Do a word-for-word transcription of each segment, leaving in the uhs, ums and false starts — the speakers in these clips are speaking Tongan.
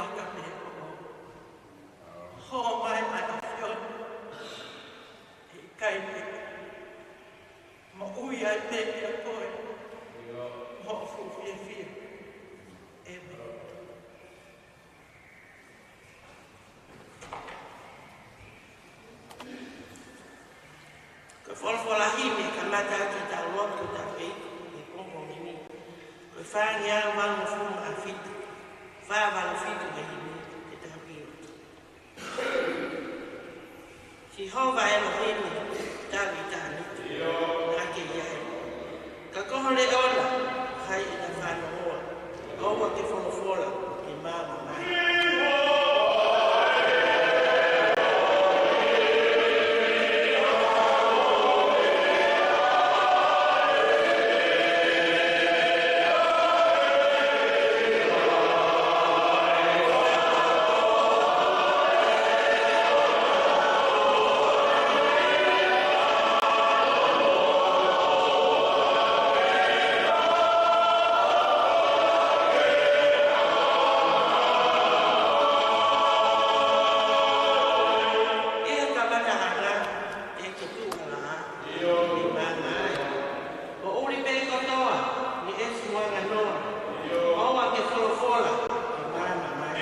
aka pē ʻo hō mai ʻa e ʻAfiona. ʻIkai pē moʻui ai pē ʻia koe, mo hoʻo fuʻu fiefia. ʻĒmeni. Ko e folofola himi ʻe kamata ʻaki ʻetau lotu ʻo taʻu ʻe ʻi he pongipongi ni, ko e fāngeau valungofulu mā fitu, fā valu fitu he himi te tau ʻilo. Sihova ʻElohimi, tali tani, naʻa ke ʻi ai. Ka ko ho leʻo na, hai ʻe ta fanongoa, ʻoua ke folofola, ke maama mai. ʻI he kamata hanga, ʻe ke tuʻu hala, ʻi māmani. Ko ʻuli pē kotoa, ni ʻe suanga noa. ʻOua ke folofola, ke maama mai.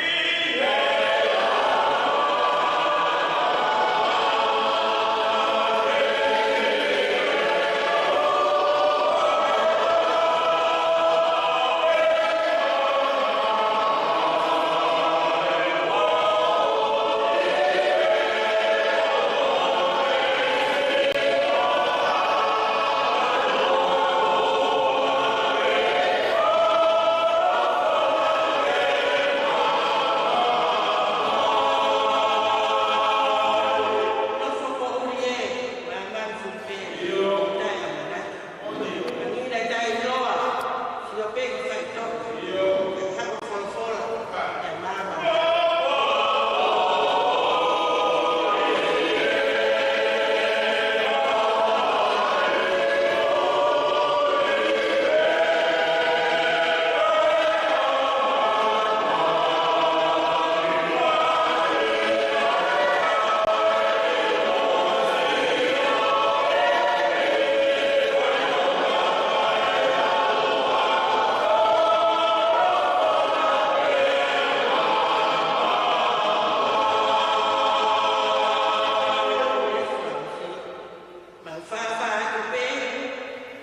Mau fāfā atu pē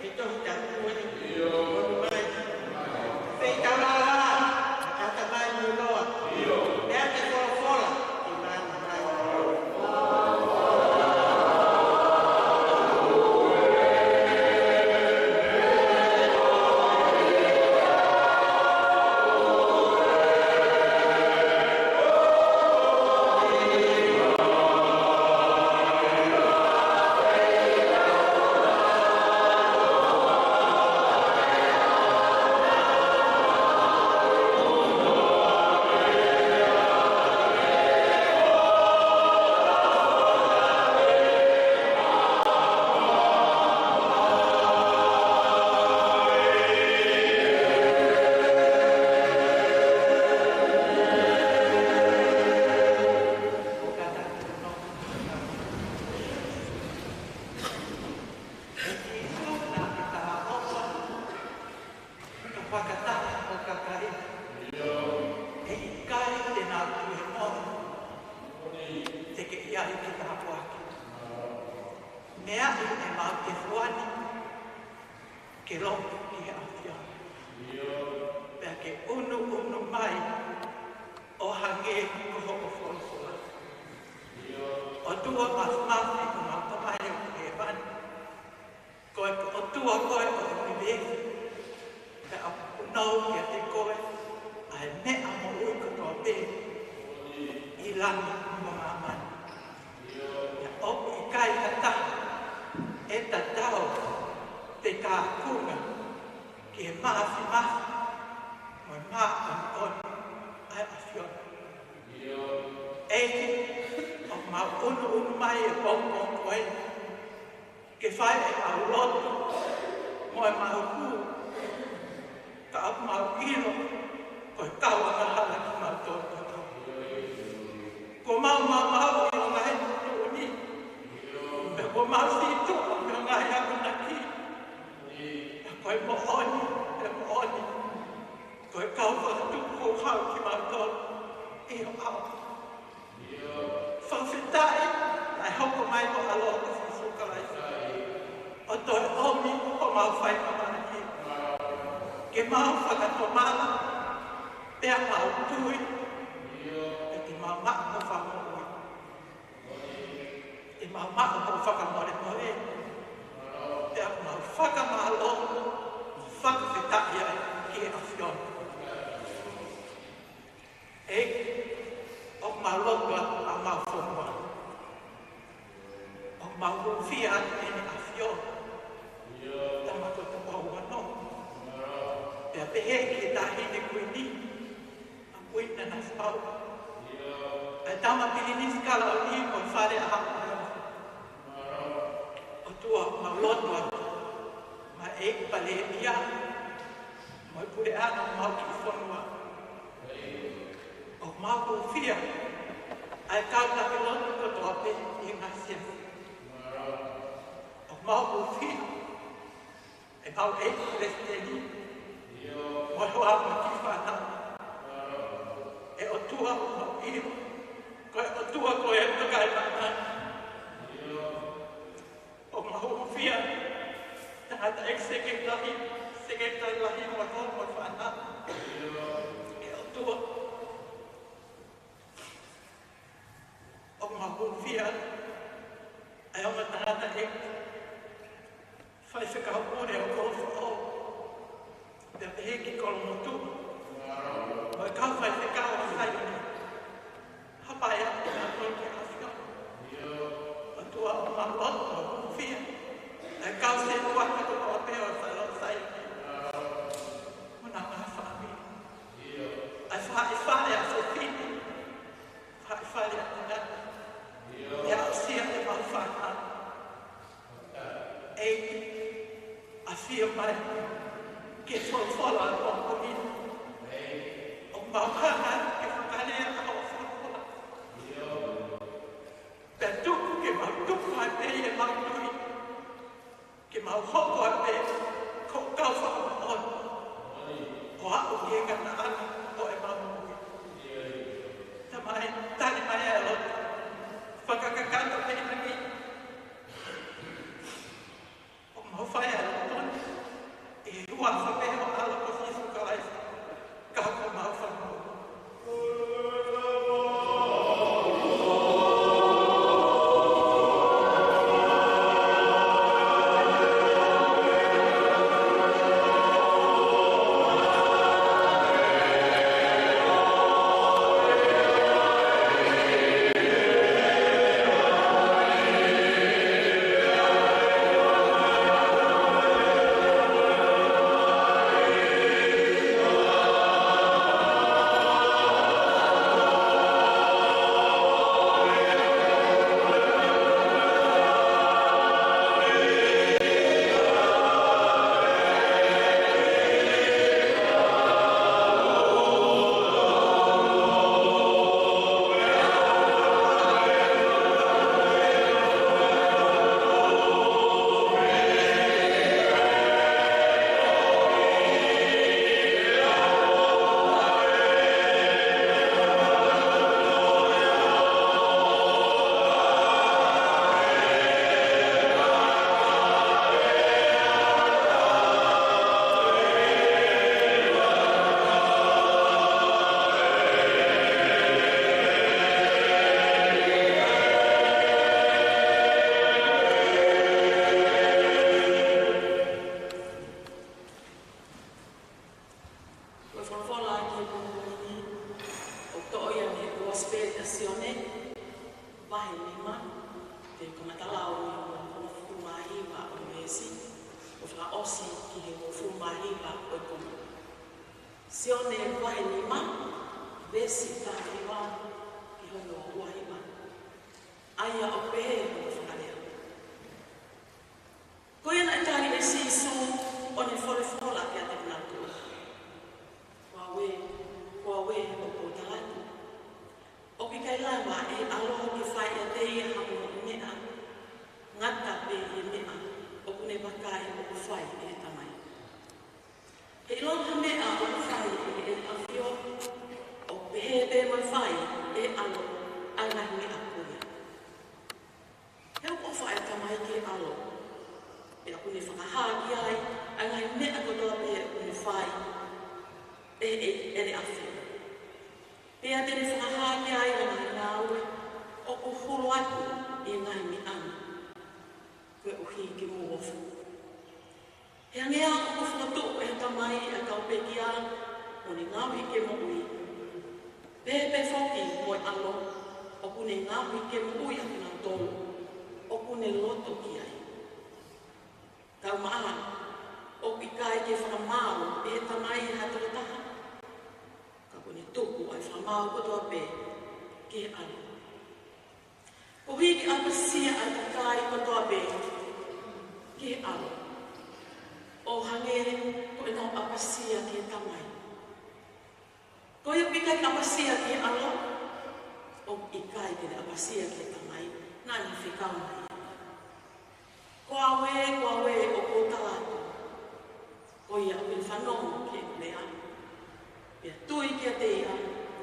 he Tohi Tapu ni. ʻIo. ʻOku mai. Feitau lā, ʻata mai muʻa. ʻIo. Pea ke folofola, ke maama mai. Ka fakataha ʻo kakai. ʻE ʻikai te nau tuʻu he moʻoni. Te ke ʻi ai ke tāpuaki. Meʻa ʻi he mau te fuani. Ke lotu ki he ʻAfiona. Pea ke ʻunuʻunu mai ʻo hangē ko hoʻo folofola. ʻOtua Māfimafi, ko mau Tamai ʻoku ʻi hēvani. Ko e ʻOtua koe ʻo e ʻunivēsi. Pea ʻoku nau kiate koe ʻa e meʻa moʻui kotoa pē ʻi langi mo māmani. Pea ʻoku ʻikai ha taha ʻe tatau pe kaunga ki he māfimafi mo e māʻoniʻoni ʻa e ʻAfiona. ʻEiki, ʻoku mau ʻunuʻunu mai he pongipongi ko eni ke fai ʻemau lotu mo ʻemau hū, ka ʻoku mau ʻilo ko e kau angahala kimautolu. Kuo mau maumauʻi ʻi he ngaahi tuʻutuʻuni, pea kuo mau sītuʻa ʻi he ngaahi akonaki. Pea ko e moʻoni, ko e moʻoni, ko e kau fakatupu kuo haʻu kimautolu ʻi ho ʻao. Fakafetaʻi, naʻe hoko mai ho ʻAlo ko Sīsū Kalaisi ʻo toe ʻomi homau faingamālie ke mau fakatomala, pea mau tui, pea te mau maʻu ho fakamoʻui. Te mau maʻu ho fakamolemole, pea mau fakamālō, fakafetaʻi ai ki he ʻAfiona. ʻEiki, ʻoku mau lotu atu ʻa homau fonua. ʻOku mau hūfia atu ʻEne ʻAfio, Tama ko Tupou Ono. Pea pehē ki he Taʻahine Kuini, ʻa Kuini Nanasipauʻu. ʻA e Tama Pilinisi Kalauni mo e Fale ʻa Haʻamolemole. ʻOtua, ʻoku mau lotu atu maʻa e ʻEiki Palēmia mo e puleʻanga ʻo homau kiʻi fonua. ʻOku mau hūfia ʻa e kau taki lotu kotoa pē ʻi he ngaahi siasi. ʻOku mau hūfia ʻemau ʻEiki Palesiteni mo e hoa mo e kiʻi fānau. ʻE ʻOtua, ʻoku mau ʻilo ko e ʻOtua koe ʻoku tokaimaʻananga. ʻOku mau hūfia tangataʻeiki sekelitali, sekelitali lahi mo e hoa mo e fānau. ʻE ʻOtua, ʻoku mau hūfia ʻa e ongo tangataʻeiki faifekau pule ʻo Kolofoʻou, pea pehē ki Kolomotuʻa, mo e kau faifekau ʻo Saione. Hapai atu kinautolu ki he ʻAfiona. ʻOtua, ʻoku mau lotu ʻo hūfia ʻa e kau sētuata kotoa pē ʻo e fale ʻo Saione mo ʻena ngaahi fāmili. ʻA e faʻē fale ʻa fefine, faʻē fale ʻa tangata, pea aʻusia ʻemau fānau. ʻEiki, ʻafio mai ki he folofola ʻo e pongipongi ni. ʻOku mau hanga ke fakalea ʻa hoʻo folofola, pea tuku ke mau tupu ai pē ʻi heʻemau tui, ke mau hoko ai pē ko e kau fakamoʻoni ʻo aʻu ki he ngataʻanga ʻo ʻemau moʻui. Tamai, tali mai ʻa e lotu fakakakato pē ʻanenai. ʻOku mau fai ʻa e lotu ni ʻi he huafa pē ʻo ho ʻAlo ko Sīsū Kalaisi, ka ko homau Fakamoʻui. Ko e folofola ki he pongipongi ni ʻoku toʻo ia mei he Kosipeli ʻa Sione, vahe nima, pea ko e kamata lau mei he uofulu mā hiva ʻo e veesi, ʻo fakaʻosi ki he uofulu mā hiva ʻo e konga. Sione vahe nima, veesi taha hiva ki hono ua hiva. ʻA ia ʻoku pehē hono fakalea. Ko ia naʻe tali ʻe Sīsū ʻo ne folofola kiate kinautolu, Ko au ē, ko au ē ʻoku ou tala atu, ʻoku ʻikai lava ʻe he ʻe, ʻe, ʻEne ʻAfio. Pea te ne fakahā ki ai ʻa e ngaahi ngāue ʻoku hulu atu ʻi he ngaahi meʻa ni, koeʻuhi ke mou ofo. He hangē ʻoku fokotuʻu ʻe he Tamai ʻa e kau pekia mo ne ngaohi ke moʻui, pehē pē foki mo e ʻAlo ʻoku ne ngaohi ke moʻui ʻa kinautolu ʻoku ne loto ki ai. Kaumaʻā, ʻoku ʻikai ke fakamaau ʻe he Tamai ha tokotaha, ka kuo ne tuku ʻa e fakamaau kotoa pē ki he ʻAlo, koeʻuhi ke ʻapasia ʻa e kakai kotoa pē ki he ʻAlo, ʻo hangē ko ʻenau ʻapasia ki he Tamai. Ko ia ʻoku ʻikai ʻapasia ki he ʻAlo, ʻoku ʻikai ke ne ʻapasia ki he Tamai naʻa ne fekau mai. Ko au ē, ko au ē, ʻoku ou tala atu, ko ia ʻoku ne fanongo ki heʻeku lea, pea tui kiate ia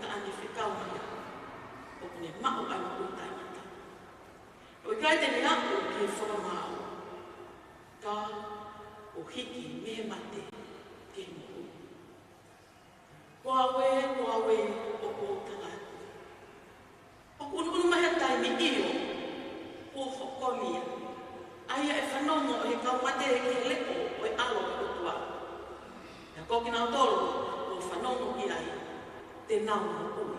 naʻa ne fekau mai au, ʻoku ne maʻu ʻa e moʻui taʻengata. ʻOku ʻikai te ne aʻu ki he fakamaau, ka kuo hiki mei he mate ki he moʻui. Ko au ē, ko au ē, ʻoku ou tala atu, ʻoku ʻunuʻunu mai ha taimi, ʻio, kuo hoko mai ia, ʻa ia ʻe fanongo ʻe he kau mate ki he leʻo ʻo e ʻAlo ʻo e ʻOtua. Pea ko kinautolu kuo fanongo ki ai, te nau moʻui.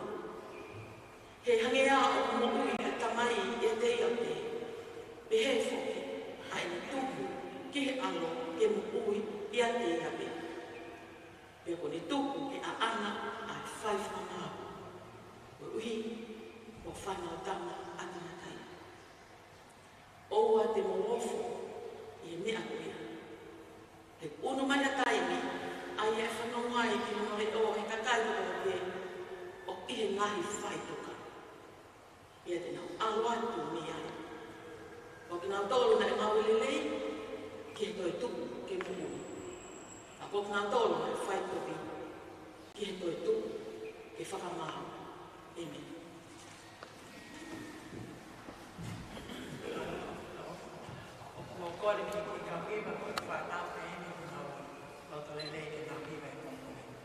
He hangē ʻoku moʻui ʻa e Tamai ʻiate ia pē, pehē foki ʻa ʻene tuku ki he ʻAlo ke moʻui ʻiate ia pē. Pea kuo ne tuku ke ʻaʻana ʻa e fai fakamaau, koeʻuhi ko e fānau tama ʻa e tangata ia. ʻOua te mou ofo ʻi he meʻa ko ia. He ʻunu mai ha taimi, ʻa ia ʻe fanongo ai ki hono leʻo ʻe he kakai kotoa pē ʻoku ʻi he ngaahi faʻitoka, pea te nau ʻalu atu mei ai. Ko kinautolu naʻe ngāue lelei, ki he toetuʻu ke moʻui. Ka ko kinautolu naʻe fai kovi, ki he toetuʻu ke fakamaau. ʻĒmeni. ʻOku mau kole ki he kau hiva, ko e fānau pē eni ʻoku nau loto lelei ke nau hiva he pongipongi ni.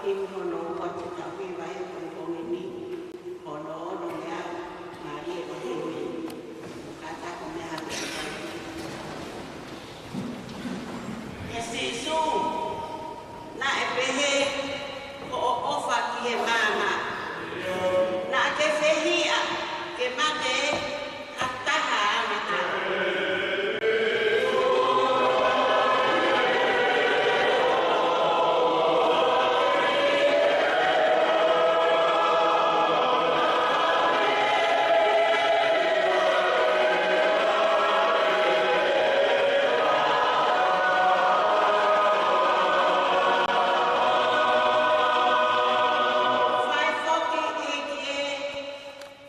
Himi hono ua te tau hiva he pongipongi ni, hono ono mei ai, mālie ko himi. Kātaki meʻa hake. ʻE Sīsū, naʻe pehē hoʻo ʻofa ki he maama. Naʻa ke fehiʻa ke mate ha taha ʻa e mate. Fai foki ʻEiki ē,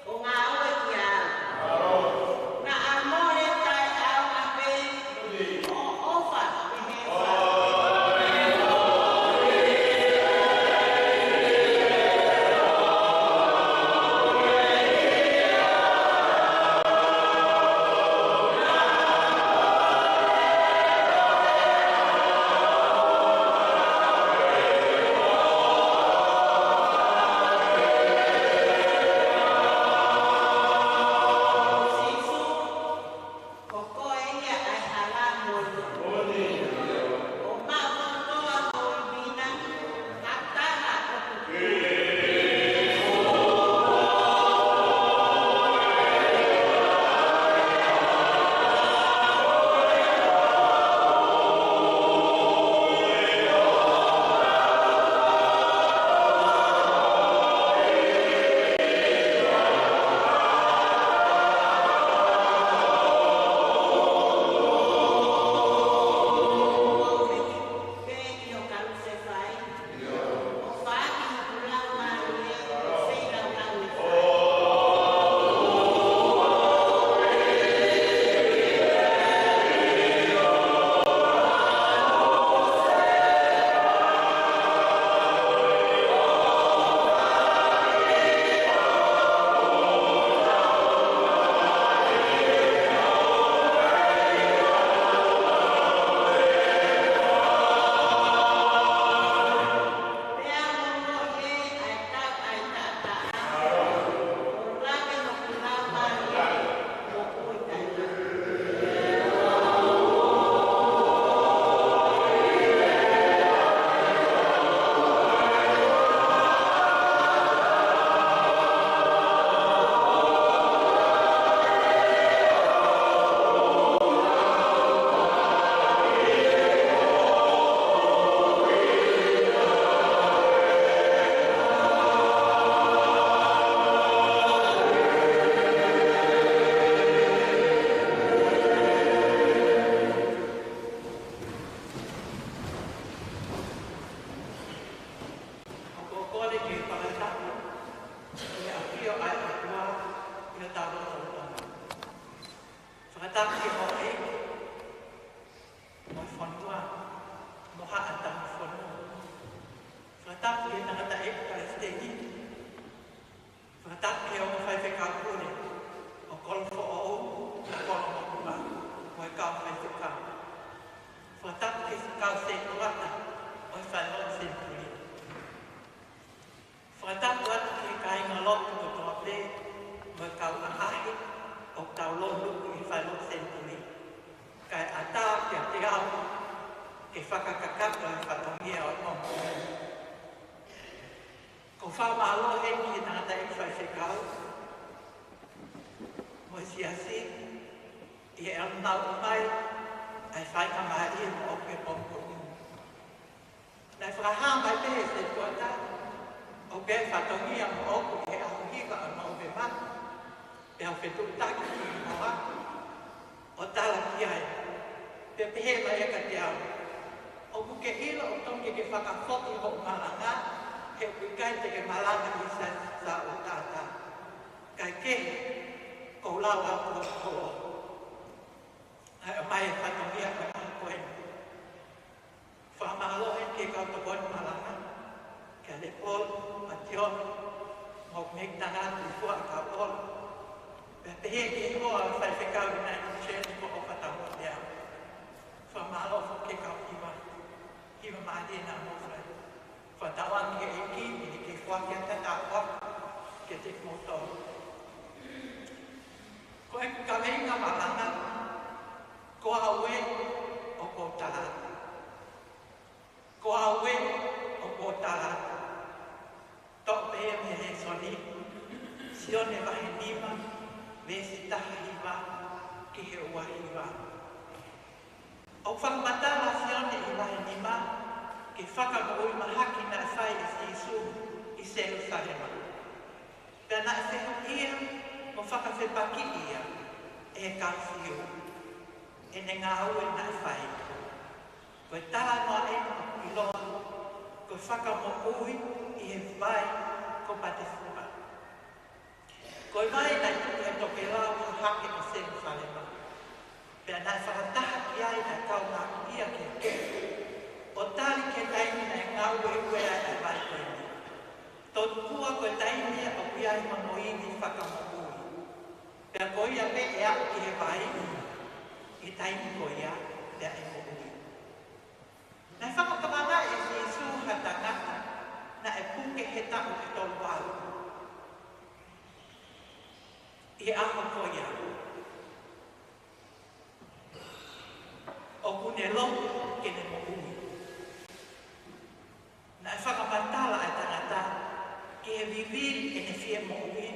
ʻo ngāue kiate au. Naʻa mole taʻeʻaonga pē hoʻo ʻofa ki he ʻOku ou kole ke fakatapu ki he ʻafio ʻa e ʻOtua ʻi hotau lotolotonga. Fakatapu ki he houʻeiki mo e fonua, mo haʻa tauhi fonua. Fakatapu ki he tangataʻeiki palesiteni. Fakatapu ki he ongo faifekau pule, ʻo Kolofoʻou, ʻo Kolomokua, mo e kau faifekau. Fakatapu ki he kau sētuata ʻo e Falelotu Senituli. Fakatapu atu ki he kāingalotu kotoa pē, mo e kau ʻaʻahi ʻoku tau lotu ʻi he Falelotu Senituli. Kae ʻatā kiate au ke fakakakato e fatongia ʻo e pongipongi ni. ʻOku ou fakamālō heni ki he tangataʻeiki faifekau mo e siasi ʻi heʻenau ʻomai ʻa e faingamālie moʻoku he pongipongi ni. Naʻe fakahā mai pē ʻe he sētuata ʻoku ʻi ai e fatongia moʻoku ʻi he ʻaho hiva ʻo Nōvema, pea u fetuʻutaki ki muʻa ʻo tala ki ai. Pea pehē mai ia kiate au, ʻoku ke ʻilo ʻoku totonu ke ke fakafoki hoʻo malanga, he ʻoku ʻikai te ke malanga ʻi Sa-, Saʻotaata. Kae kehe, ʻoku ou lau atu hoʻo koloa. ʻA e ʻomai e fatongia ko ē ʻa e ʻaho ko eni. Fakamālō heni ki he kau tokoni malanga, kia Lepolu, ʻa Tiona, mo e kau meʻa tangata ʻi fua ʻa e kau ʻola. Pea pehē ki he hoa ʻo e faifekau United Church ko ʻOfa Taumate. Fakamālō foki ki he kau hiva, hiva mālie naʻa mou fai. Fakatauange ki he ʻEiki, ʻi he ke foaki ʻa e taʻataʻa kiate kimoutolu. Ko ʻeku kaveinga malanga, ko au ē ʻoku ou tala atu. Ko au ē ʻoku ou tala atu. Toʻo pē ia mei he lēsoni, Sione vahe nima, veesi taha hiva ki he ua hiva. ʻOku fakamatala ʻa Sione ʻi he vahe nima ki he fakamoʻui mahaki naʻe fai ʻe Sīsū ʻi Selūsalema. Pea naʻe fehuʻia mo fakafepakiʻi ia ʻe he kau Siu, ʻene ngāue naʻe fai. Ko e talanoa eni ʻoku ʻiloa ko e fakamoʻui ʻi he vai ko Patifula. Ko e vai naʻe tuʻu he tokelau hahake ʻo Selūsalema. Pea naʻe fakataha ki ai ʻa e kau ngāue ia kehekehe, ʻo tali ki he taimi naʻe ngāueue ai ʻa e vai ko eni. Tokua ko e taimi ia ʻoku ʻi ai hono ivi fakamoʻui. Pea ko ia pē ʻe aʻu ki he vai, ʻi he taimi ko ia pea ʻe moʻui. Naʻe fakatokangaʻi ʻe Sīsū ha tangata naʻe puke he taʻu ʻe tolu valu. ʻI he ʻaho ko ia, ʻoku ne lotu ke ne moʻui. Naʻe fakamatala ʻa e tangata ki he vivili ʻene fie moʻui,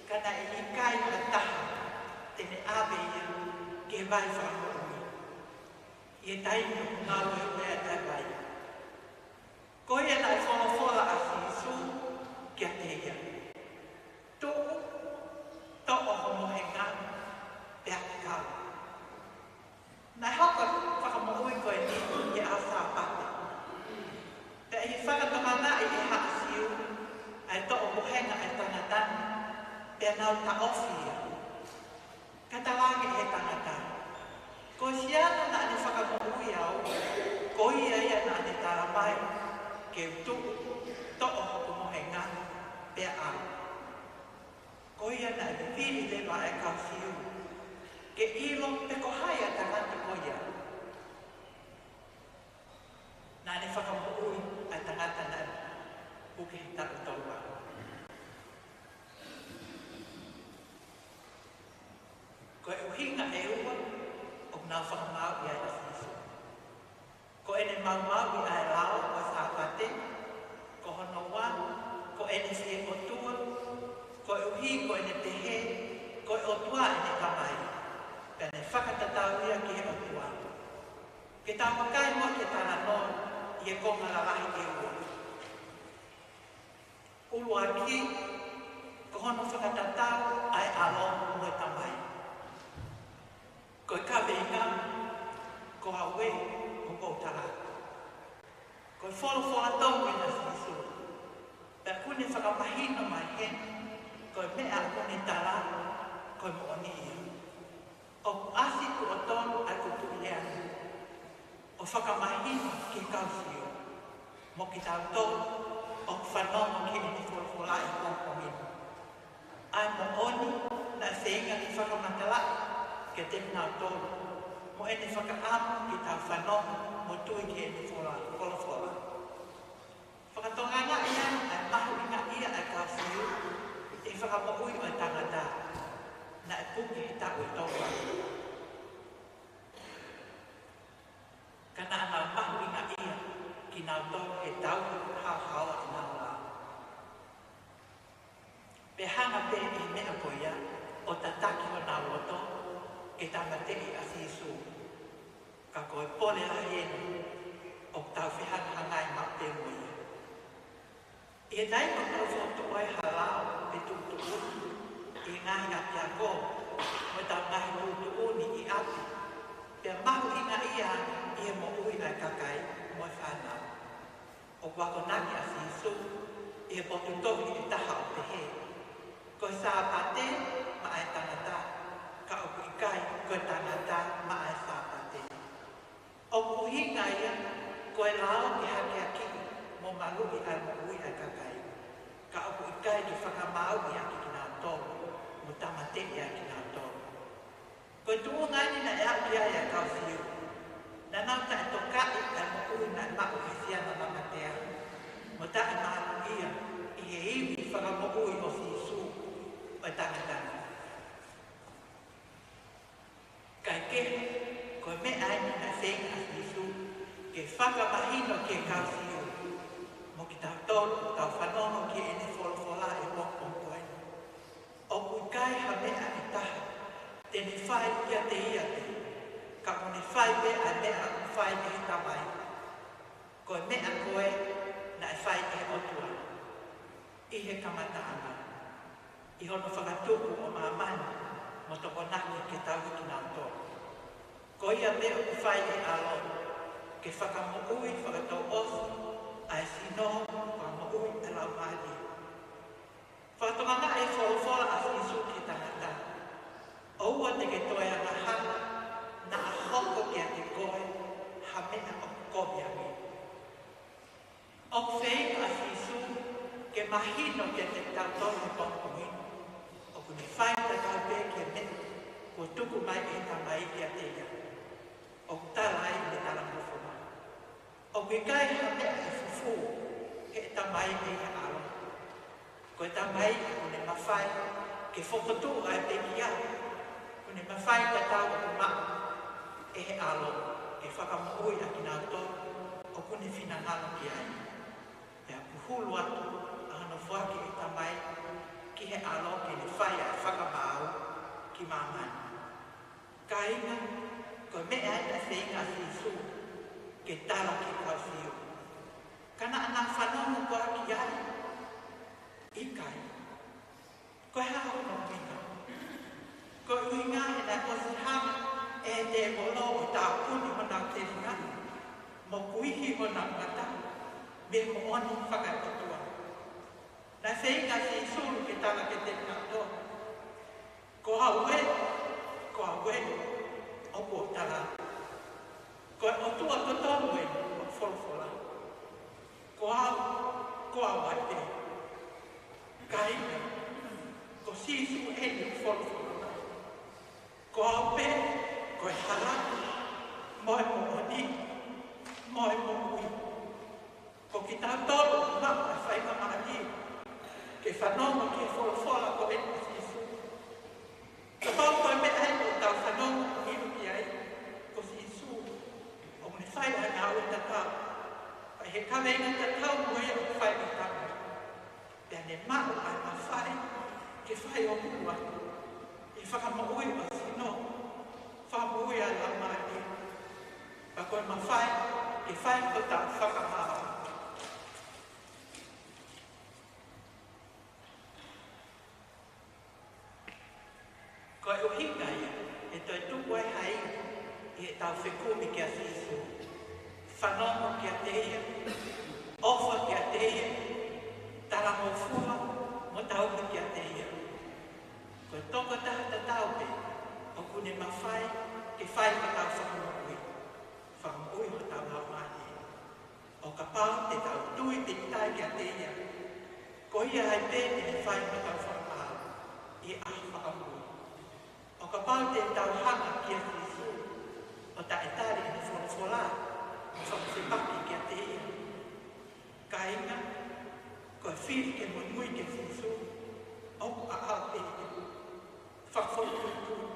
ka naʻe ʻikai ha taha te ne ʻave ia ki he vai fakamoʻui ʻi he taimi ʻoku ngāueue ai ʻa e vai. Ko ia naʻe folofola ʻa Sīsū kiate ia, Tuʻu, toʻo ho mohenga, pea ke kau. Naʻe hoko e fakamoʻui ko eni ʻi he ʻaho Sāpate. Pea ʻi he fakatokangaʻi ʻe he haʻa Siu ʻa e toʻo mohenga ʻa e tangata ni, pea nau taʻofi ia. Ka talaange ʻe he tangata, Ko Sione naʻa ne fakamoʻui au, ko ia ia naʻa ne talamai ke u tuʻu, toʻo hoku mohenga, pea ʻalu. Ko ia naʻe vivili leva ʻa e kau Siu ke ʻilo pe ko hai ʻa e tangata ko ia naʻa ne fakamoʻui ʻa e tangata naʻe puke he taʻu ʻe tolu valu. Ko e ʻuhinga ʻe ua ʻoku nau fakamāuʻi ai ʻa Sīsū. Ko ʻene maumauʻi ʻa e lao ʻo e Sāpate. Ko hono ua, ko ʻene fie ʻotua. Koeʻuhi ko ʻene pehē ko e ʻotua ʻene tamai, pea ne fakatatau ia ki he ʻOtua. Ke tau vakai muʻa ki he talanoa ʻi he konga lalahi ʻe ua. ʻUluaki, ko hono fakatatau ʻa e ʻAlo mo e Tamai. Ko e kaveinga, ko au ē ʻoku ou tala atu. Ko e folofola tonu ʻena ʻa Sīsū. Pea ʻoku ne fakamahino mai heni, ko e meʻa ʻoku ne tala, ko e moʻoni ia. ʻOku ʻasi tuʻo tonu ʻa e kupuʻi lea ni ʻo fakamahino ki he kau Siu mo kitautolu ʻoku fanongo ki heʻene folofola ʻi he pongipongi ni. ʻA e moʻoni naʻe feinga ke fakamatalaʻi kiate kinautolu mo ʻene fakaʻamu ke tau fanongo mo tui ki heʻene fola-, folofola. Fakatokangaʻi ange ʻa e mahuʻingaʻia ʻa e kau Siu ʻi he fakamoʻui ʻo e tangata naʻe puke he taʻu ʻe tolu valu. Ka naʻa nau mahuʻingaʻia kinautolu he tauhi haohaoa ʻenau lao. Pea hanga pē ʻe he meʻa ko ia ʻo tataki honau loto ke tāmateʻi ʻa Sīsū. Ka ko e pole lahi eni ʻoku tau fehangahangai maʻu pē mo ia. ʻI he taimi ʻoku tau fokotuʻu ai ha lao pe tuʻutuʻuni ʻi he ngaahi ʻapiako mo ʻetau ngaahi tuʻutuʻuni ʻi ʻapi, pea mahuʻingaʻia ʻi he moʻui ʻa e kakai mo e fānau, ʻoku akonaki ʻa Sīsū ʻi he potu tohi ʻe taha ʻo pehē, Ko e Sāpate maʻa e tangata, ka ʻoku ʻikai ko e tangata maʻa e Sāpate. ʻOku ʻuhinga ia ko e lao ke hakeakiʻi mo maluʻi ʻa e moʻui ʻa e kakai, ka ʻoku ʻikai ke fakamāuʻi ʻaki kinautolu mo tāmateʻi ʻaki kinautolu. Ko e tuʻunga eni naʻe aʻu ki ai ʻa e kau Siu. Naʻa nau taʻetokaʻi ʻa e moʻui naʻe maʻu ʻe he siana mamatea. ʻo taʻemātuʻia ʻi he ivi fakamoʻui ʻo Sīsū ʻo e tangata ni. Kae kehe, ko e meʻa eni naʻe feinga ʻa Sīsū ke fakamahino ki he kau Siu, mo kitautolu ʻoku tau fanongo ki heʻene folofola ʻi he pongipongi ko eni. ʻOku ʻikai ha meʻa ʻe taha te ne fai kiate ia pē, ka ʻoku ne fai pē ʻa e meʻa ʻoku fai ʻe he Tamai. Ko e meʻa ko ē naʻe fai ʻe he ʻOtua ʻi he kamataʻanga, ʻi hono fakatupu ʻo māmani mo Tokonaki ke tauhi kinautolu. Ko ia pē ʻoku fai ʻe he ʻAlo, ke fakamoʻui fakatouʻosi ʻa e sino, fakamoʻui ʻa e laumālie. Fakatokangaʻi e folofola ʻa Sīsū ki he tangata: ʻOua te ke toe angahala naʻa hoko kiate koe ha meʻa ʻoku kovi ange. ʻOku feinga ʻa Sīsū ke mahino kiate kitautolu he pongipongi ni, ʻoku ne fai tatau pē ki he meʻa kuo tuku mai ʻe he Tamai kiate ia, ʻoku tala ai ʻi he talangofua. ʻOku ʻikai ha meʻa ʻe fufū ʻe he Tamai mei he ʻAlo. Ko e Tamai ʻoku ne mafai ke fokotuʻu ʻa e pekia, ʻoku ne mafai tatau ʻoku maʻu ʻe he ʻAlo ke fakamoʻui ʻa kinautolu ʻoku ne finangalo ki ai. Pea ʻoku hulu atu ʻa hono foaki ʻe he Tamai ki he ʻAlo ke ne fai ʻa e fakamaau ki māmani. Kāinga, ko e meʻa eni naʻe feinga ʻa Sīsū ke tala ki he kau Siu. Ka naʻa nau fanongo koā ki ai? ʻIkai. Ko e hā hono ʻuhinga? Ko e ʻuhinga he naʻe ʻosi hanga ʻe he tēvolo ʻo tāpuni honau telinga, mo kuihi honau ngata mei he moʻoni faka-ʻOtua. Naʻe feinga ʻa Sīsū ke tala kiate kinautolu: Ko au ē, ko au ē, ʻoku ou tala. Ko e ʻOtua totonu ē ʻoku folofola. Ko au, ko au ē. Kāinga, ko Sīsū eni ʻoku folofola. Ko au pē, ko e hala, mo e moʻoni, mo e moʻui. Ko kitautolu ʻoku maʻu ʻa e faingamālie ke fanongo ki he folofola ko eni ʻa Sīsū. Kapau ko e meʻa eni ʻoku tau fanongo ʻo ʻilo ki ai, ko Sīsū ʻoku ne fai ʻa e ngāue tatau, pea ʻi he kaveinga tatau mo ia ʻoku fai ʻe he Tamai. Pea ne maʻu ʻa e mafai ke fai ʻo hulu atu ʻi he fakamoʻui ʻo e sino, fakamoʻui ʻa e laumālie, pea ko e mafai ke fai hotau fakamaau. Ko e ʻuhinga ia ʻe toe tuku ai ha ivi ʻi heʻetau fekumi kia Sīsū, fanongo kiate ia, ʻofa kiate ia, talangofua mo tauhi kiate ia. Ko e tokotaha tatau pē ʻoku ne mafai ke fai hotau fakamoʻui, fakamoʻui hotau laumālie. ʻO kapau te tau tui pīkitai kiate ia, ko ia ai pē te ne fai hotau fakamaau ʻi he ʻaho fakamui. ʻO kapau te tau hanga kia Sīsū ʻo taʻetali ʻene folofola, ʻo fakafepaki kiate ia. Kāinga, ko e fili ke monūʻia kia Sīsū ʻoku ʻaʻau pē ia. Fakafoʻituitui.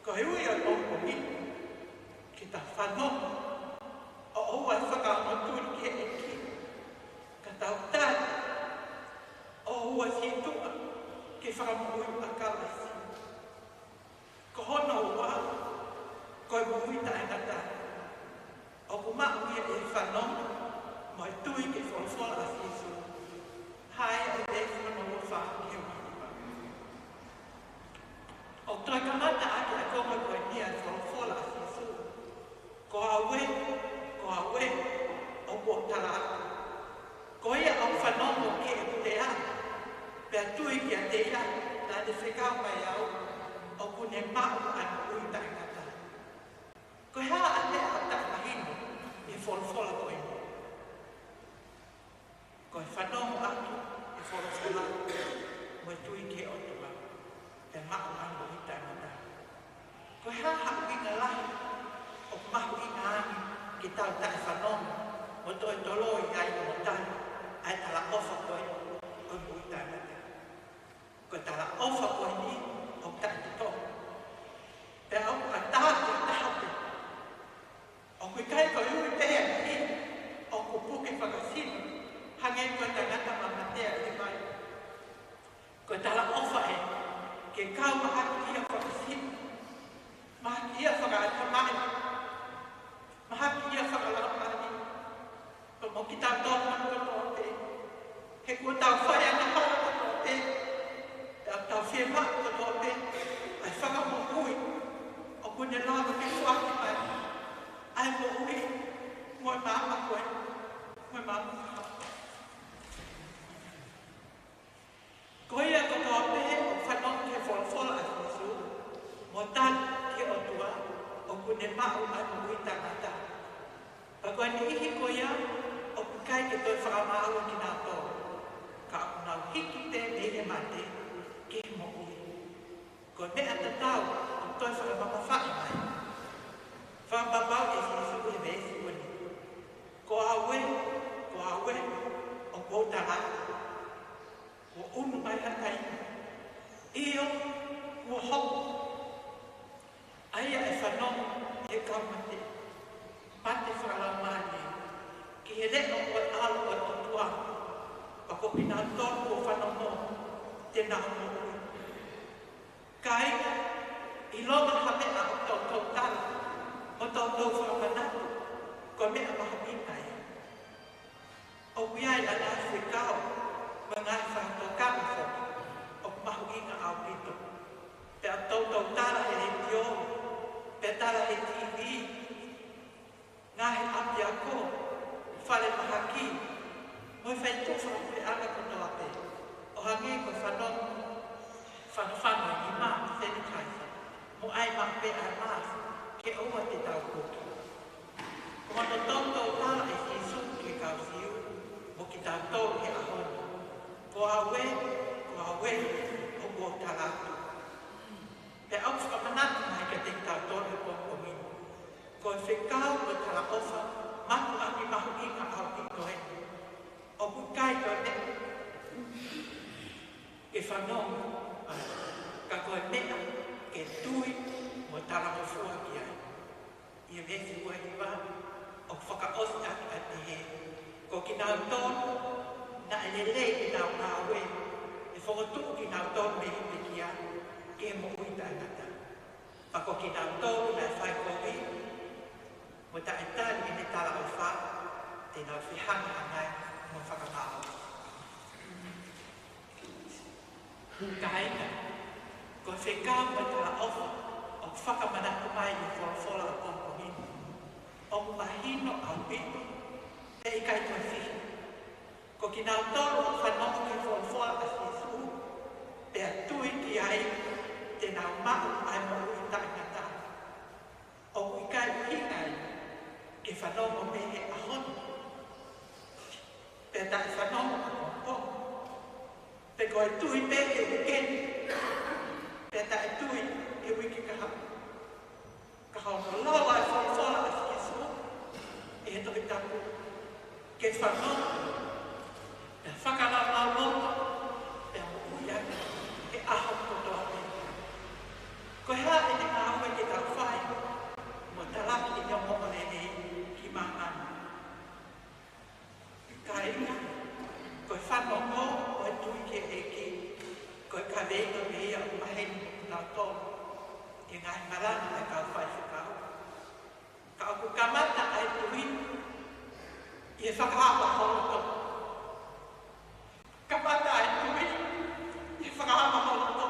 Ko e ui ʻo e pongipongi ni, ke tau fanongo, ʻo ʻoua ʻe fakaongo tuli ki he ʻEiki, ka tau tali, ʻo ʻoua sītuʻa ki he fakamoʻui ʻa Kalaisi. Ko hono ua, ko e moʻui taʻengata. ʻOku maʻu ia ʻi he fanongo mo e tui ki he folofola ʻa Sīsū. Haʻu ʻo e veesi hono ua fā ki he ua hiva. ʻOku toe kamata ʻaki ʻa e konga ko eni ʻa e folofola ʻa Sīsū: Ko au ē, ko au ē, ʻoku ou tala atu. Ko ia ʻoku fanongo ki heʻeku lea, pea tui kiate ia naʻa ne fekau mai au, ʻoku ne maʻu ʻa e moʻui taʻengata. Ko e hā ʻa e meʻa ʻoku taʻemahino ʻi he folofola ko eni? Ko e fanongo ʻaki e folofola mo e tui ki he ʻOtua, pea maʻu ʻa e moʻui taʻengata. Ko e hā ha ʻuhinga lahi ʻoku mahuʻinga ange ke tau taʻefanongo mo toe toloi ai mo tali ʻa e talaʻofa ko ē ʻo e moʻui taʻengata. Ko e talaʻofa ko eni ʻoku taʻetotongi. Pea ʻoku ʻatā ki ha taha pē. ʻOku ʻikai ko e ui pē ia ki, ʻoku puke fakasino, hangē ko e tangata mamatea ʻi he vai. Ko e talaʻofa ē, ke kau mahakiʻia fakasino, mahakiʻia fakaʻatamai, mahakiʻia fakalaumālie, pea mo kitautolu kotoa pē. He kuo tau fai angahala kotoa pē, pea tau fiemaʻu kotoa pē ʻa e fakamoʻui ʻoku ne lava ke foaki mai ʻa e moʻui mo e maama ko ē, mo e maama. Ko ia kotoa pē ʻoku fanongo ki he folofola ʻa Sīsū, mo tali ki he ʻOtua, ʻoku ne maʻu ʻa e moʻui taʻengata. Pea ko e niʻihi ko ia ʻoku ʻikai ke toe fakamaau kinautolu, ka ʻoku nau hiki pē mei he mate ki he moʻui. Ko e meʻa tatau ʻoku toe fakamamafaʻi mai. Fakapapauʻi ʻe Sīsū he veesi ko eni: Ko au ē, ko au ē, ʻoku ou tala atu, kuo ʻunu mai ha taimi, ʻio, kuo hoko, ʻa ia ʻe fanongo ʻi he kau mate, mate fakalaumālie, ki he leʻo ʻo e ʻAlo ʻo e ʻOtua, pea ko kinautolu kuo fanongo te nau moʻui. Kāinga, ʻilonga ha meʻa ʻoku toutou tala mo toutou fakamanatu, ko e meʻa mahuʻinga ia. ʻOku ʻi ai ʻa e ngaahi fekau mo e ngaahi fakatokanga foki ʻoku mahuʻinga ʻaupito. Pea toutou tala he letiō, pea tala he TV, ngaahi ʻapiako, falemahaki, mo e feituʻu fakapuleʻanga kotoa pē, ʻo hangē ko e fanongo, fanofano e nima, sanitizer, mo ʻai maʻu pē ʻa e mask ke ʻoua te tau puke. Ko hono toutou tala ʻe Sīsū ki he kau Siu mo kitautolu he ʻaho ni: Ko au ē, ko au ē, ʻoku ou tala atu. Pea ʻoku fakamanatu mai kiate kitautolu he pongipongi ni, ko e fekau mo e talaʻofa mātuʻaki mahuʻinga ʻaupito eni. ʻOku ʻikai ko e meʻa ke fanongo, ka ko e meʻa ke tui mo talangofua ki ai. ʻI he veesi ua hiva, ʻoku fakaʻosi ʻaki ʻa e pehē: Ko kinautolu naʻe lelei ke nau ngāue, ʻe fokotuʻu kinautolu mei he pekia ki he moʻui taʻengata. Pea ko kinautolu naʻe fai kovi mo taʻetali ʻene talaʻofa, te nau fehangahangai mo fakamālō. Kāinga, ko e fekau mo e talaʻofa ʻoku fakamanatu mai ʻi he folofola ʻo e pongipongi ni, ʻoku mahino ʻaupito, pea ʻikai toe fihi. Ko kinautolu ʻoku fanongo ki he folofola ʻa Sīsū, pea tui ki ai, te nau maʻu ʻa e moʻui taʻengata. ʻOku ʻikai ʻuhinga ia ke fanongo mei he ʻaho ni, pea taʻefanongo ʻapongipongi, pe ko e tui pē he uike ni, pea taʻetui he uike kahaʻu. Ka hono lau ʻa e folofola ʻa Sīsū ʻi he Tohi Tapu, ke fanongo, pea fakalaulauloto, pea moʻui ʻaki he ʻaho kotoa pē. Ko e hā ʻene ngāue ke tau fai mo talaki ʻene ongoongolelei ki māmani? Kāinga, ko e fanongo mo e tui ki he ʻEiki, ko e kaveinga pē ia ʻoku maheni mo kinautolu ʻi he ngaahi malanga ʻa e kau faifekau. Ka ʻoku kamata ʻa e tui ʻi he fakaava ho loto. Kamata ʻa e tui ʻi he fakaava ho loto.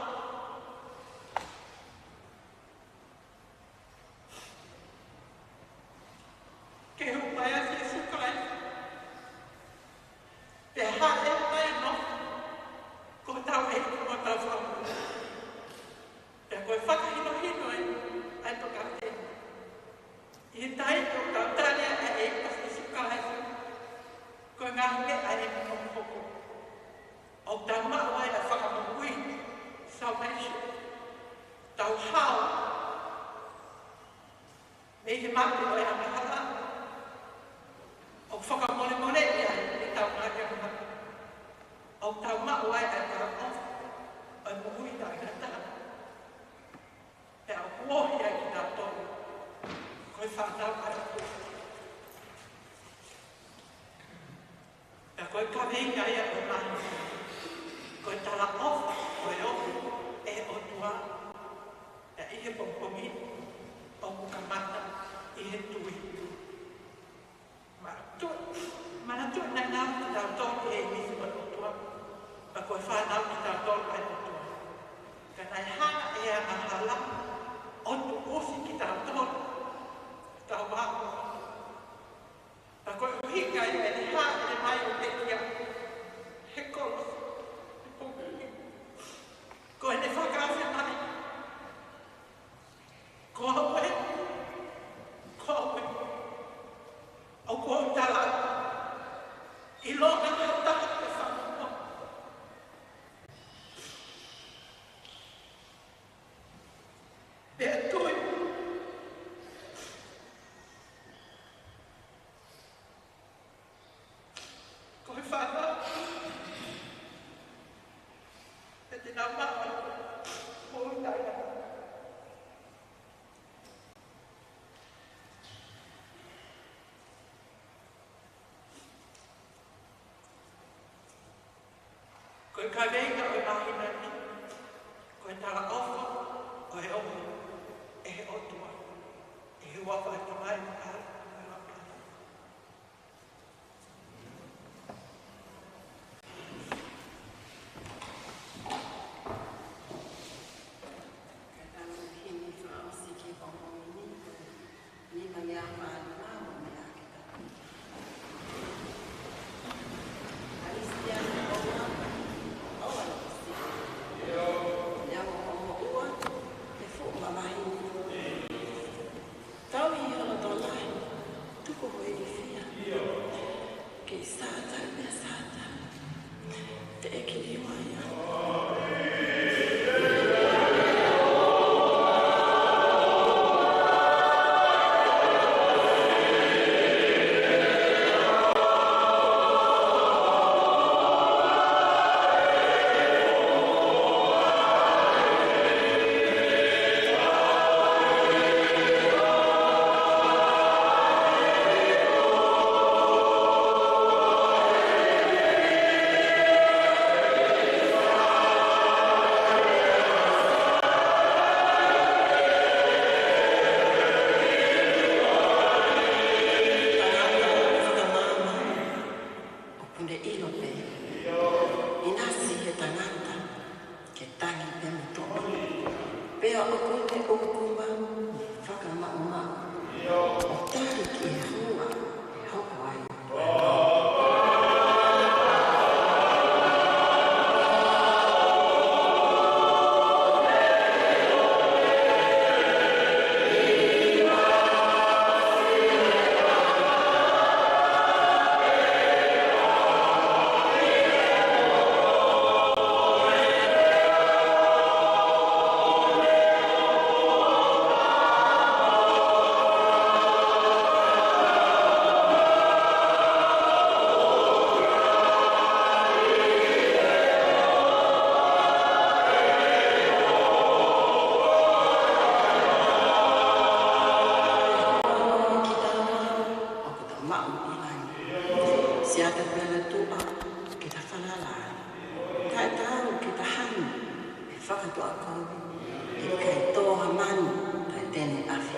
Ke hū mai ʻa Sīsū Kalaisi, pea haʻu mai ʻo nofo ko hotau ʻEiki mo hotau Fakamoʻui. Pea ko e fakahinohino ē ʻa e Tokāteline. ʻI he taimi ʻoku tau tali ai ʻa e ʻEiki ko Sīsū Kalaisi, Ko e kaveinga ia ʻo e māhina, ko e talaʻofa ʻo e ohi ʻe he ʻOtua, ʻa ia ʻi he pongipongi ʻoku kamata ʻi he tui. Manatu, manatu naʻa nau kitautolu ʻi he ʻīmisi ʻo e ʻOtua, pea ko e fānau kitautolu ʻa e ʻOtua. Ka naʻe hanga ʻe he angahala ʻo tuʻusi kitautolu, tau ako. Pea ko e ʻuhinga ia ʻene hāʻele mai ʻo pekia he kolosi, he pongipongi, ko ʻene fakaafe mai. Ko au ē, ko au ē, ʻoku ou tala, ʻilonga ha taha ʻe fanongo, pea tui, ko e fānau, pea te nau maʻu ʻa e moʻui taʻengata. Ko e kaveinga ʻo e māhina ni, ko e talaʻofa ʻo e ohi ʻe he ʻOtua, ʻi he huafa ʻo e Tamai, ʻo e ʻAlo, ʻo e Laumālie. Ka tau himi fakaʻosi ki he pongipongi ni, ko e nima ngeau mā nima, mo e meʻa ke tau. Kalisitiane ʻoua, ʻoua naʻa ke sio. Neongo hoʻo moʻua, he fuʻu mamahi ni. Tauhi hono tokolahi, tuku ho ilifia. Kei Sātane pea Sātane, teʻeki liliu ai au. ʻOku ne ʻilo pē ʻinasi he tangata ke tangi pea mo toʻo. Pea ʻoku ne ʻukuma fakamaʻumaʻu ʻo tali ki he hua ʻe hoko ai. Siate pea tuʻa ke ta falala ai. Taʻetaau ke ta hanu ʻe fakatuʻakovi, ʻe ʻikai tō ha manu taʻe tene ʻafi.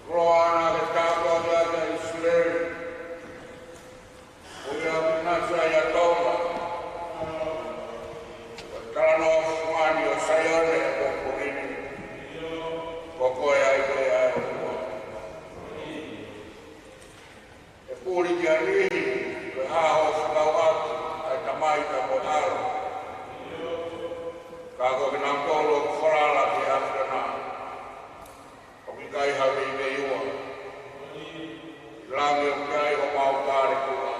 Koloa naʻa ke tāpuakiʻi ʻa ʻIsileli, ʻo ia ʻoku ʻinasi ai ʻa Tonga. Ko e talanoa fungani ʻo Saione ʻi he pongipongi ni, ko koe ai koe ʻa e ʻOtua. ʻE puli ki ha niʻihi, ko e hā hoʻo fekauʻaki ʻa e Tamai pea mo e ʻAlo? Ka ko kinautolu ʻoku falala ki he ʻAfiona, ʻoku ʻikai ha veiveiua. ʻI langi ʻoku ʻi ai homau kālekua.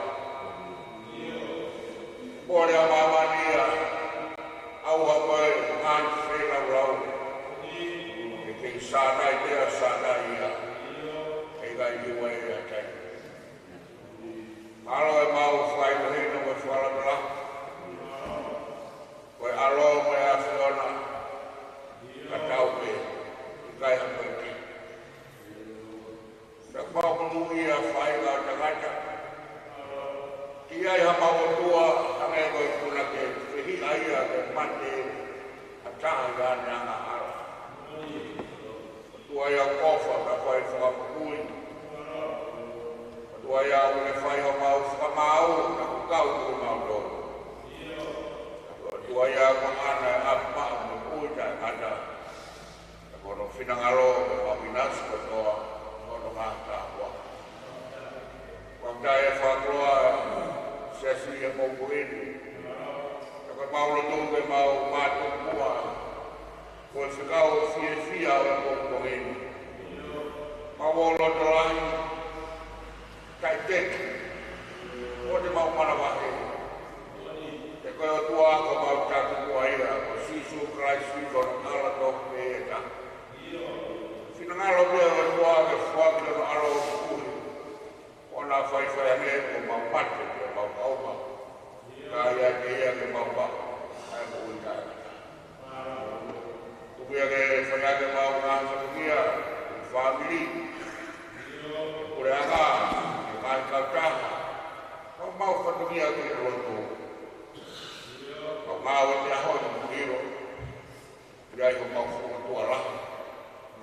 Mole ʻa māmani ia, ʻauha koe ʻo e ngaahi feilaulau. He kei sātai pea sātai ia, he ʻikai liua ia ʻe ha taimi. Mālō ʻemau fai ko hino mo e fakalamala. Ko e ʻAlo mo e ʻAfiona, ka tau pē, ʻikai ha poini. Pea ʻoku mau monūʻia fai ka tangata. ʻIkai ha mau ʻOtua, hangē ko e punake, fehiʻa ia ke mate, ʻa e taha ʻi haʻane angahala. ʻOtua ia ʻoku ʻofa, ka fai fakamoʻui. ʻOtua ia ʻoku ne fai homau fakamaau, ka ʻoku kau mo kimautolu. ʻOtua ia ʻoku ʻaʻana ʻa e ʻapaʻapa mo e moʻui taʻengata. Ka ko hono finangalo ke mau ʻinasi kotoa, hono ngaahi tāpuaki. Fakafetaʻi e fakakoloa ʻa e siasi ʻi he pongipongi ni. Ka ko ʻemau lotu ke mau mātuku muʻa, ko e fekau fiefia ʻo e pongipongi ni. Mau ō loto lahi, taʻeteki, ʻo te mau manavahē. He ko e ʻOtua ko ʻemau taki muʻa ia, ko Sīsū Kalaisi ko hono ʻAlo tofu pē ʻe taha. Finangalo pē ʻa e ʻOtua ke foaki hono ʻAlo ʻo tukuhi. ʻO na faifai ange ko ʻemau mate, ko ʻemau kauma. Ka ʻiate ia ke mau maʻu ʻa e moʻui taʻengata. Tuku ia ke fai ange ʻemau ngaahi fatongia, fāmili, puleʻanga, ngaahi kautaha, ʻemau fatongia ki he lotu. Mau ngāue he ʻaho ni ʻilo ʻoku ʻi ai homau Fokotuʻa lahi,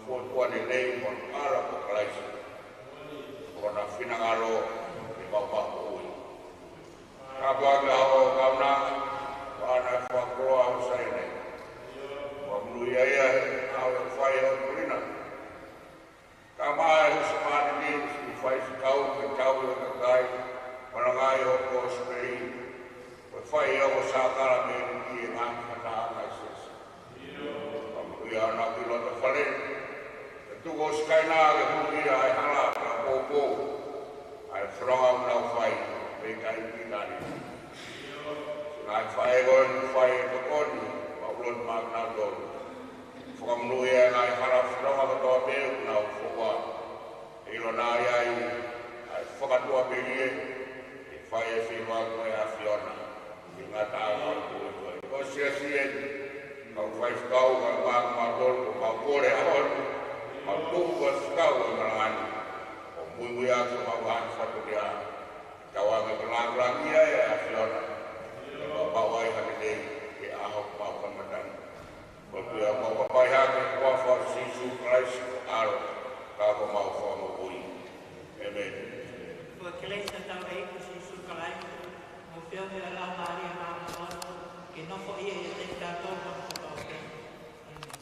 Fokotuʻa lelei, mo e ʻAlo ko Kalaisi. Ko hona finangalo ke mau maʻu moʻui. Ka ko e ʻaho kaunanga, ko ʻene fakakoloa ʻo Saione. Ko e monūʻia ia he ʻaho ʻe fai ʻo tulina. Ka mai husepāniti, siʻi faifekau, ke tauhi e kakai, malangaʻi hoʻo kosipeli, ko e fai ʻo e sākalamēniti ʻi he ngaahi fakatahaʻanga ʻa e siasi. Ka monūʻia ʻa e kau loto fale, ke tuku ʻo sikaina ke hū ia ʻa e hala pea poupou, ʻa e fononga ʻoku nau fai, pea ʻikai ki tani. Siʻi ngaahi faʻē ko eni ʻoku fai e tokoni, mau lotu maʻa kinautolu. Fakamonūʻia e ngaahi hala fononga kotoa pē ʻoku nau fou ai. ʻIlonga ai ʻa e fakatuʻamelie, ʻe fai e feilaulau ko e ʻAfiona, ʻi he ngataʻanga ʻo e moʻui ko eni. Ko e siasi eni, kau faifekau, kau maʻa kimautolu, kau kole ʻaho ni, mau tuku ko e fekau ʻo e malanga ni, ʻo muimui ʻaki homau ngaahi fatongia, tauange ke lāngilangiʻia e ʻAfiona, ʻo mau maʻu ai ha lelei, he ʻaho ʻoku mau kamata ni. Ko e pea mau kapai hake, huafa ʻo Sīsū Kalaisi ko e ʻAlo, ka ko homau Fakamoʻui. ʻĒmeni. Ko e kelesi ʻa hotau ʻEiki ko Sīsū Kalaisi, mo e feohi ʻa e Laumālie Māʻoniʻoni, ke nofo ia ʻiate kitautolu kotoa pē. ʻĒmeni.